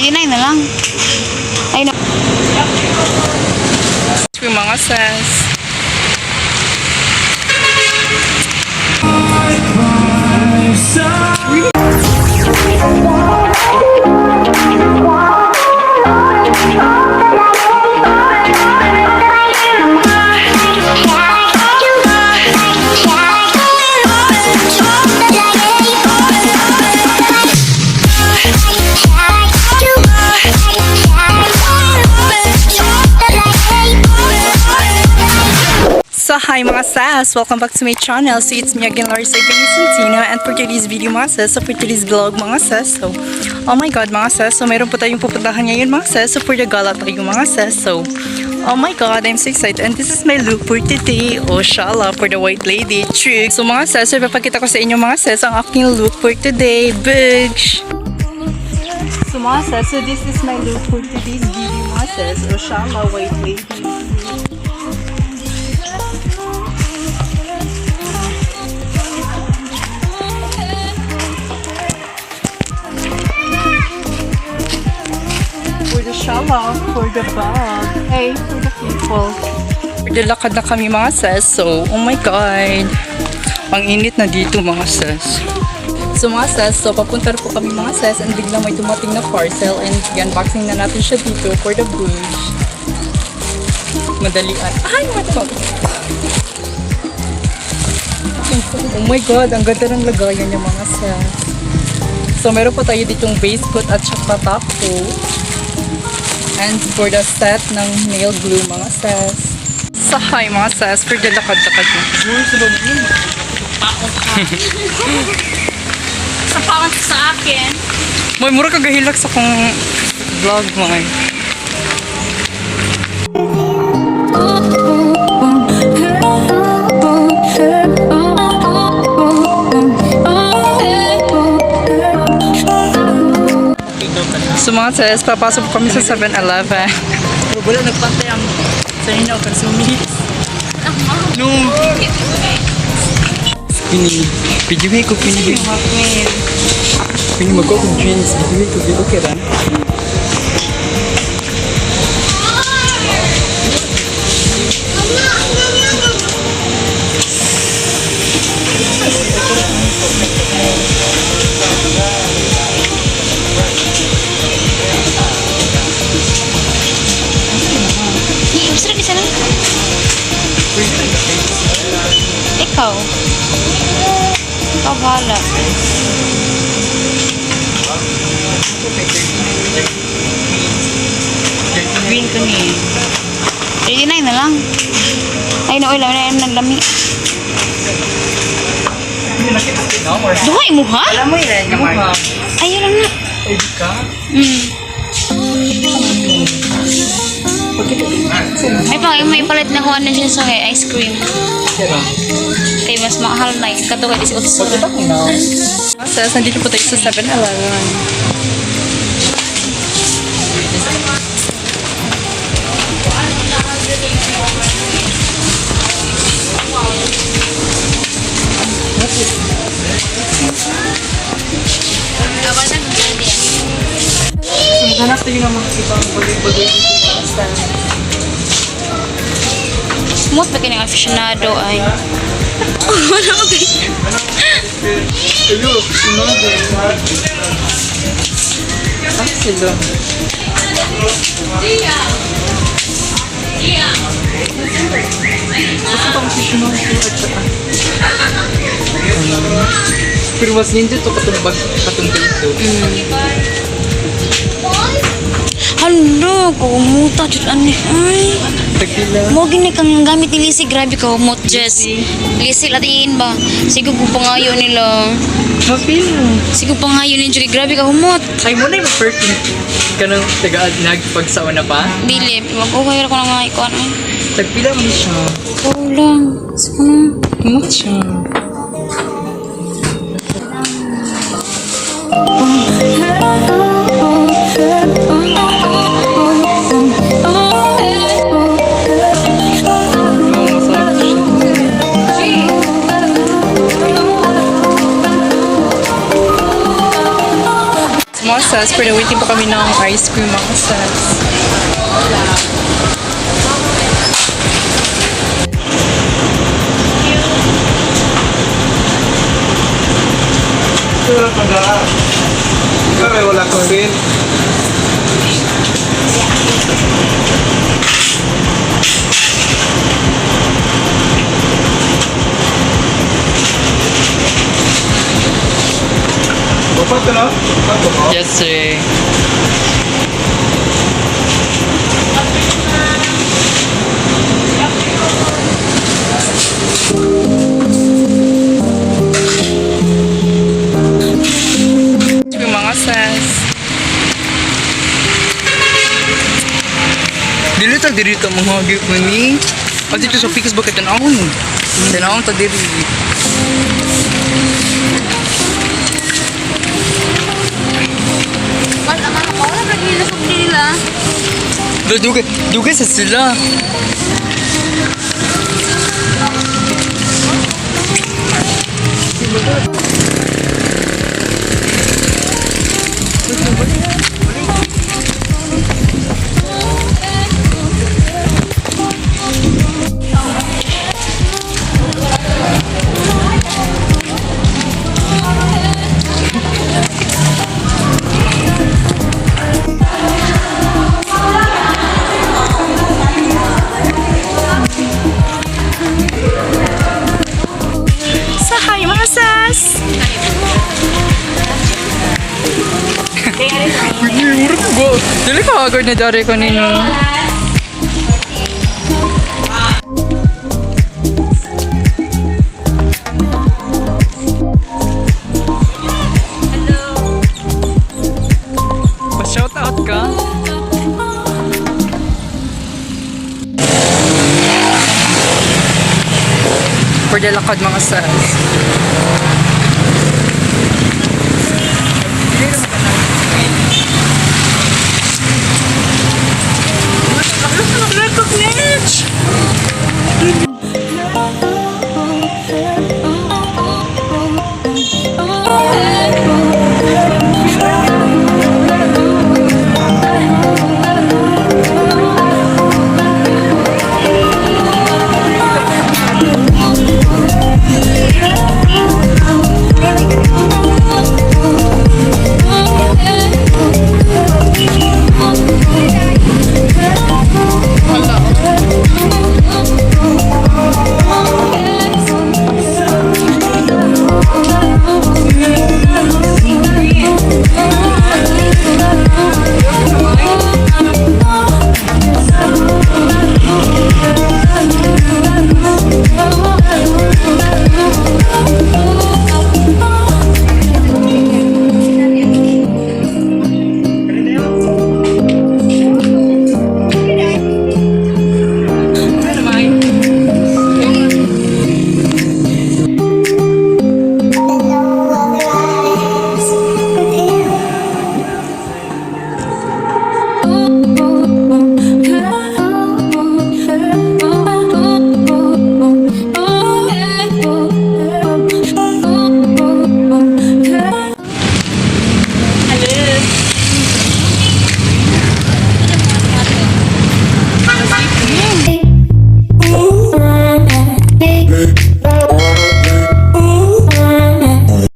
39 na lang. Ay, no. Yung mga sis. So hi, mga sis! Welcome back to my channel. So it's me again, Larissa Santino, and for today's video, mga sis, so for today's vlog, mga sis, so oh my God, mga sis, so meron po tayong pupuntahan ngayon, mga sis, so for the gala tayo, mga sis, so oh my God, I'm so excited and this is my look for today. Oh shala, for the white lady trick. So mga sis, so ipapakita ko sa inyo, mga sis, ang aking look for today. Boosh! So mga sis, so this is my look for today's video, mga sis. Oh shala, white lady. For the shala, for the bag, hey, for the people. For the lakad na kami, mga sis, so oh my God. Ang init na dito, mga sis. So mga sis, so papunta na po kami, mga sis, and biglang may dumating na parcel and unboxing na natin siya dito for the bush. Madalian. Ay, madali. Oh my God, ang ganda ng lagayan niya, mga sis. So meron pa tayo ditong base coat at saka top coat. And for the set ng nail glue, mga sis. So hi, mga sis, for the lakad-lakad na. Sa pangat sa akin. May mura ka gahilak sa kong vlog, mga. So mga sis, papasok po kami sa 7-Eleven. Wala nagpantay ang sa inyo, consumit. No. Pini, video ko pini. Pini mag ko jeans, video ko video okay ra. Gusto rin isa na. Ikaw. Ikaw bahala. Green ko ni. 39 na lang. Ay, no, oy, lami na lami. Duhay mo, ha? Alam mo yun, Mark. Ayaw lang na. Ay, di ka. Ay, pa, may palit na kuha na siya sa kay ice cream. Sira. Kay mas mahal na yun. Katugad is 8. Pagkita ko na. Mga sis, nandito po tayo sa 7-Eleven. So, maghanap tayo ng mga ibang bagay-bagay dito, mga sis. Smooth pa kining aficionado ay. Wala ko kay. Ayo, sinabi. Ay, sila. Gusto pang aficionado at saka. Pero mas nindot to katong bag katong dito. Hala, kumuta jud ani ay. Tagpila. Mo gini kang gamit ni Lizzie, grabe ka humot, Jess. Lizzie latiin ba? Sige ko pangayo nila. Mapila. Sige pangayo ni Julie, grabe ka humot. Ay mo na yung perfume kanang taga nagpagsaon na pa. Dili, mag-okay ra ko na nga ikuan ay. Tagpila man siya. Kulang. Sige na. Humot siya. Oh, masarap siya. Mga sis, sis. For the waiting pa kami ng ice cream, mga sis. Wala pa na. Kami wala kapil. Upat ka na? Upat ka ba? Yes, sir. Yung mga sis. Dili ta diri ta mga gip ni. At dito sa pikas bakit tanawon. Tanawon ta diri. Wala man ako. Wala lagi lusog nila. Dugay dugay sa sila. Sa hi mga sis! Go. Dili ka agad na dari ko ninyo. Pa-shout out ka? For the lakad mga sis.